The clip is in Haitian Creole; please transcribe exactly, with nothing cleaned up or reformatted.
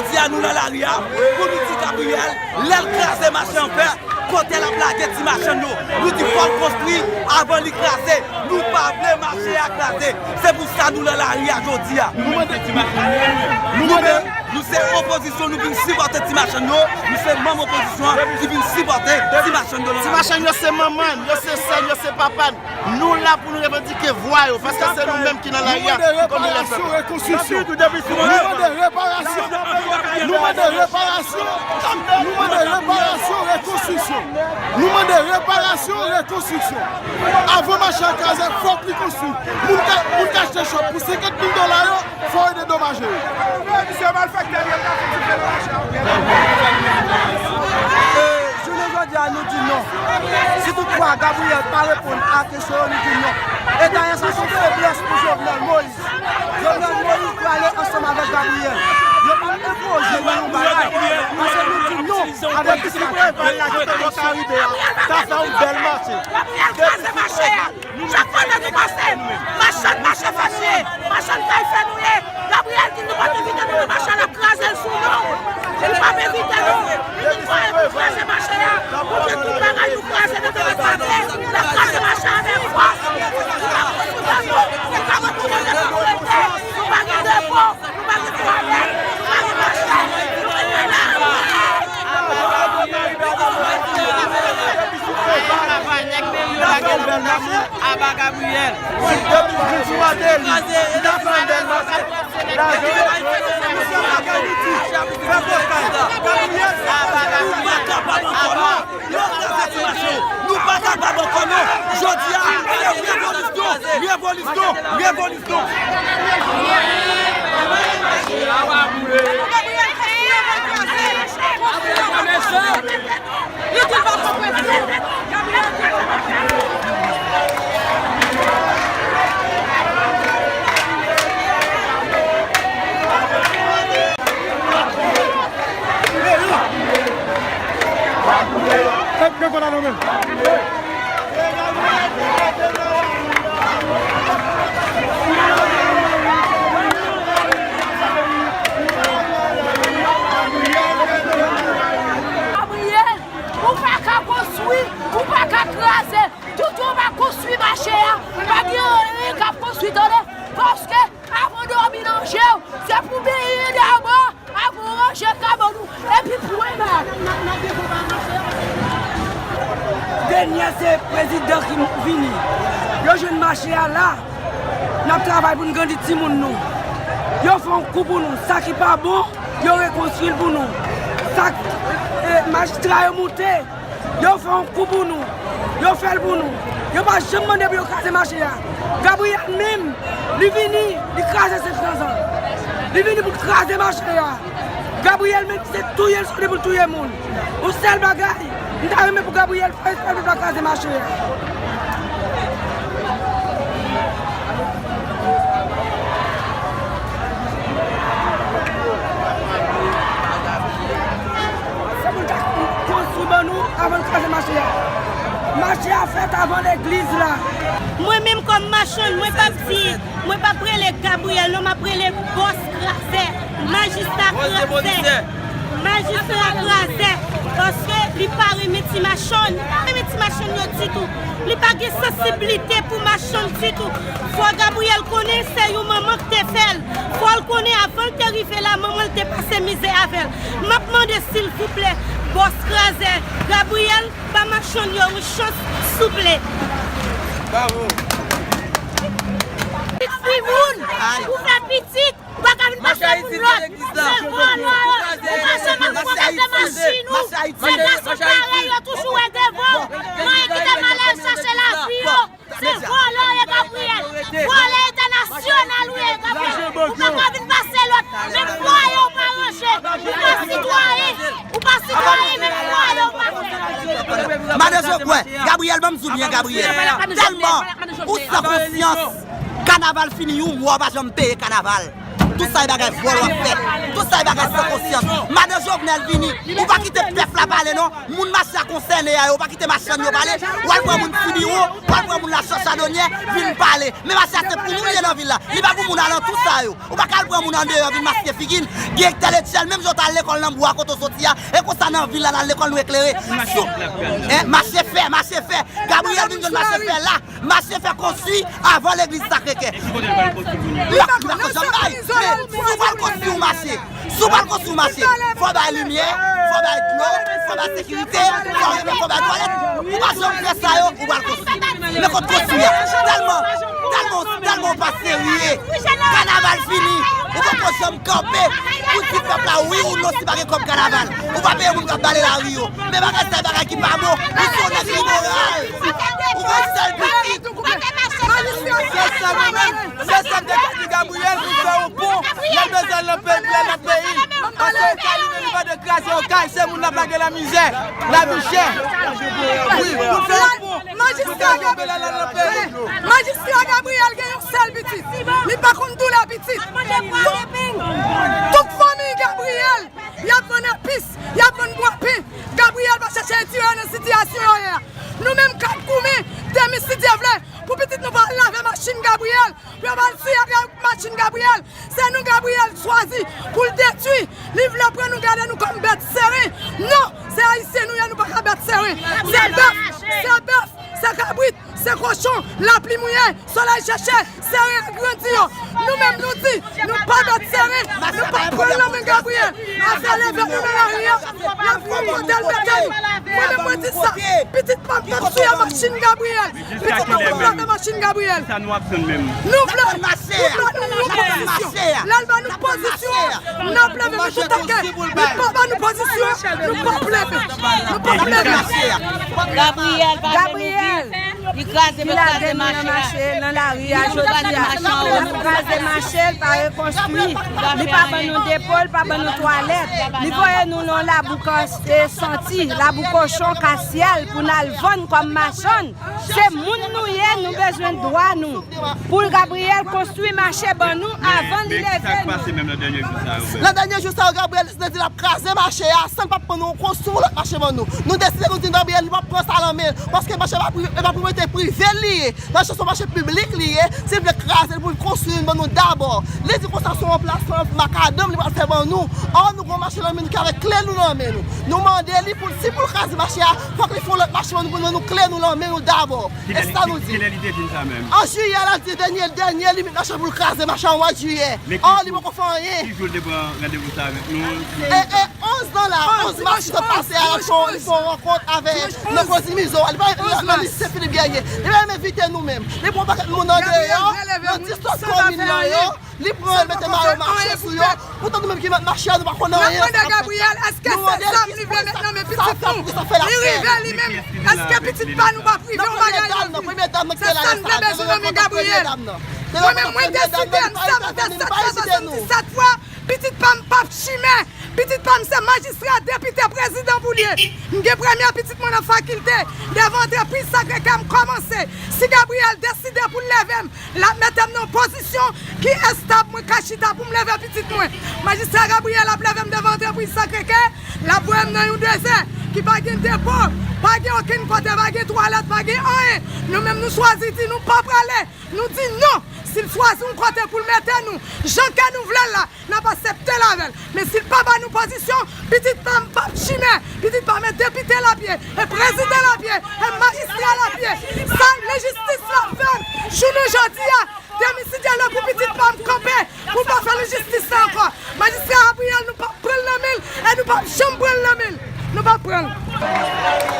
Jodi a nou nan lari a pou nou di Gabriel, lè l kraze mache an fè, kote l ap lage ti machann yo. Nou di fò l konstwi avan li kraze. Nou pa vle mache a kraze. Se pou sa nou nan lari a jodi a. Nou mande ti machann yo. Nou mande, nou se opozisyon, nou vin sipòte ti machann yo. Nou se manm opozisyon an ki vin sipòte ti machann yo nan lari a. Ti machann yo se manman n, yo se sè n, yo se papa n. Nou la pou nou revandike vwa yo, paske se nou menm ki nan lari a, ki konn milye pèp la. Nou mande reparasyon, rekonstriksyon. Nou mande reparasyon. Nou mande reparasyon. Nou mande reparasyon, rekonstriksyon. Nou mande reparasyon, rekonstriksyon. Avan mache a kraze, fòk li konstwi. Moun ka, moun ka achte chòp pou senkant mil dola yo, fò yo dedomaje yo. Misye malfektè, li ap fè ti fè mache a. E, jounen jodi a, nou di non. Si toutfwa Gabriel pa reponn a kesyon yo, nou di non. E dayè, sa se yon feblès pou Jovenel Moïse. Jovenel Moïse prale ansanm avèk Gabriel. Yo pral enpoze nou yon bagay. Paske nou di non avèk diktatè. Gabriel kraze mache a. Chak kote nou pase, machann mache fache, machann kay fè nou ye. Gabriel di nou p ap envite nou nan mache a, l ap kraze l sou nou. Li p ap envite nou. Li di n voye pou kraze mache a. Pou gen tout bagay nou kraze nan tèt kafè. L ap kraze mache a avèk fòs. Li pa konn sou nou. Li pa konn kote nou rete. Nou pa gen depo. Nou pa gen twalèt, nou pa gen machin, nou rete la. Travay nèg peyi yo lage nan men nou, aba Gabriel. Aba Gabriel. Aba Gabriel. Yo kraze ti mache yo. Nou pa kapab ankò non. Jodi a, se revolisyon, revolisyon, revolisyon. Gabriel, ou pa ka konstwi, ou pa ka kraze. Toutan w pa konstwi mache a, pa gen anyen k ap konstwi, tande. Paske avan dòmi nan je w, se pou benyen dabò, avan w ranje kabann ou, epi pwen ba. Dènyè se prezidan ki vini. Yo jwenn mache a la. N ap travay pou n grandi timoun nou. Yo fè yon kou pou nou. Sa ki pa bon, yo rekonstwi l pou nou. Sa k, e, majistra yo moute. Yo fè yon kou pou nou. Yo fè l pou nou. Yo pa janm mande pou yo kraze mache a. Gabriel menm, li vini, li kraze Sent Lanzan. Li vini pou l kraze mache a. Gabriel menm se touye l soti pou l touye moun. Yon sèl bagay, m ta renmen pou Gabriel fè espè l pa kraze mache a. Se pou l ta konstwi ban nou avan l kraze mache a. Mache a fèt avan legliz la. Mwen menm kòm machann, mwen p ap di, mwen p ap rele Gabriel non, m ap rele bòs krazè, majistra krazè. Majistra krazè, paske li pa renmen ti machann, li pa renmen ti machann yo ditou. Li pa gen sansiblite pou machann ditou. Fò Gabriel konnen se yon manman k te fè l. Fò l konnen avan l te rive la, manman l te pase mizè avè l. M ap mande silvouplè, bòs krazè, Gabriel, ba machann yo yon chans, souple. Bravo. Pitit timoun, ou fè pitit, ou pa ka vin pase moun lòd. Se vòlò yo. Ou pase machin, ou pase machin ou. Se gason parèy yo toujou wè devan w. Mwen kite malè yo chache lavi yo. Se vòlè w ye, Gabriel. Vòlè entènasyonal ou ye, Gabriel. Ou pa ka vin pase lòd. Menm fwaye w pa ranje. Ou pa sitwayen. Ou pa sitwayen, menm fwaye w pa fè. Madan Zokwè, Gabriel, ban m di w byen, Gabriel. Tèlman ou san konsyans, kanaval fini, yon mwa w pa janm peye kanaval. Tout sa e bagay vòl w ap fè. Tout sa e bagay san konsyans. Madan Jovenel vini, ou pa kite pèp la pale non. Moun mache a konsène a yo, ou pa kite machann yo pale. W al pran moun sou biwo, w al pran moun la chòch chadonyè, vin pale. Men mache a se pou nou li ye nan vil la. Li pa pou moun alantou sa yo. Ou pa ka al pran moun andeyò vin maske figi n. Direktè Letchèl, menm jan w t al lekòl nan bwa kote w soti a, e konsa nan vil la n al lekòl nou eklere. Sou, en, mache fè, mache fè. Gabriel vin jwenn mache fè la. Mache fè konstwi avan legliz Sakre Kè. Li pa, li pa konn janm bay, men si w pral konstwi yon mache, si w pral konstwi yon mache, fò bay limyè, fò bay dlo, fò bay sekirite, fò, fò bay twalèt. Ou pa janm fè sa yo, ou pral konstwi. Men kote konstwi a? Tèlman, tèlman, tèlman w pa serye. Kanaval fini, ou poko janm kanpe pou di pèp la wi ou non si pa gen kòb kanaval. Ou pa peye moun k ap bale lari yo. Men bagay sa, bagay ki pa bon. Ou se yon nèg imoral. Ou gen sèl pitit. Se sa nou menm, se sa m te ka di Gabriel pou fè yon pon. Lè bezwen nan peyi, lè nan peyi. Paske Okay li menm li pa de kraze Okay, se moun l ap lage la mizè, la vi chè. Wi, pou fè yon pon. Majistra Gabriel, majistra Gabriel gen yon sèl pitit. Li pa konn doulè pitit. Tout, tout fanmi Gabriel, y ap vann epis, y ap vann bwapen. Gabriel pa chèche retire yo nan sitiyasyon yo ye a. Nou menm k ap goumen, demen si Dye vle, pou pitit nou pa al lave machin Gabriel, pou yo pa al siye machin Gabriel. Se nou Gabriel chwazi pou l detwi. Li vle pran nou, gade nou kòm bèt seren. Non, se Ayisyen nou ye, nou pa ka bèt seren. Se bèf, se bèf, se kabrit, se kochon, lapli mouye, solèy chèche, seren an grandi yo. Nou menm nou di, nou pa bèt seren, nou p ap pran nan men Gabriel. Afè leve nou nan lari a, y ap fè yon kote l mete nou. Mwen menm mwen di sa, pitit pa m p ap siye machin Gabriel. Pitit pa m p ap lave machin Gabriel. Nou vle, nou vle nou yon pozisyon. Lè l ba nou pozisyon, n ap leve nou tout takè. Li pa ba nou pozisyon, nou p ap leve. Nou p ap leve. Gabriel, Gabriel. Li kraze, li kraze mache a. Nan lari a jodi a. L ap kraze mache, l pa rekonstwi. Li pa ban nou depo, l pa ban nou twalèt. Li voye nou nan labou santi, labou kochon, kasyèl pou n al vann kòm machann. Se moun nou ye, nou bezwen dwa nou. Pou Gabriel konstwi mache ban nou avan li leve nou. Nan dènye jou sa yo, Gabriel deside di l ap kraze mache a, san l pa pran nou konstwi yon lòt mache ban nou. Nou deside nou di Gabriel nou p ap pran sa nan men l, paske mache pa pri-, e pa pwopriyete prive l li ye. Mache se yon mache piblik li ye, si l vle kraze l pou l konstwi youn ban nou dabò. Li di konsa se yon plas makadanm li pral fè ban nou. Ò, nou gen yon mache nan men nou ki avèk kle nou nan men nou. Nou mande li pou, si pou l kraze mache a, fòk li fè yon lòt mache ban nou, pou l ban nou kle nou nan men nou dabò. E sa nou di. Kilè li te di n sa menm? An jiyè, l a di dènye, dènye limit mache pou l kraze mache an mwa jiyè. Ò, li poko fè anyen. Ki jou l te pran randevou sa avèk nou? E, e, onz nan la, onz mas ki sot pase a, l ap fè yon, li fè yon rankont avè nan Kozi Mizo a. Li pa nan lise Philippe Guerrier. Li pa menm envite nou menm. Li pran pakèt moun andeyò, nan dis lòt komin nan yo. Li pran, l mete mayo mache sou yo. Poutan nou menm ki mèt mache a, nou pa konn anyen. N ap mande Gabriel, èske se zam li vle met nan men pitit nou? Li rive li menm, èske pitit pa nou p ap rive yon bagay nan vi? Se sa n vle bezwen nan men Gabriel. Mwen menm, mwen deside, m sèt fè swasanndisèt fwa, pitit pa m p ap chimè. Pitit pa m se majistra, depite, prezidan pou l ye. M gen premye pitit mwen nan fakilte, devan antrepriz Sakre Kè m kòmanse. Si Gabriel deside pou l leve m, l ap mete m nan yon pozisyon ki estab, mwen ka chita pou m leve pitit mwen. Majistra Gabriel ap leve m devan antrepriz Sakre Kè, l ap voye m nan yon dezè ki pa gen depo, pa gen okenn kote, pa gen twalèt, pa gen anyen. Nou menm nou chwazi di nou pa prale. Nou di non. Si l chwazi yon kote pou l mete nou, jan kè nou vle l la, n ap aksepte l avè l. Men si l pa ba nou pozisyon, pitit pa m p ap chimè. Pitit pa m e depite l ap ye, e prezidan l ap ye, e majistra l ap ye. Sa lenjistis la fè m jounen jodi a. Demen si Dye vle pou pitit pa m kanpe, pou l pa fè lenjistis la ankò. Majistra Gabriel, nou p ap pran l nan men l, e nou p ap janm pran l nan men l. Nou p ap pran l.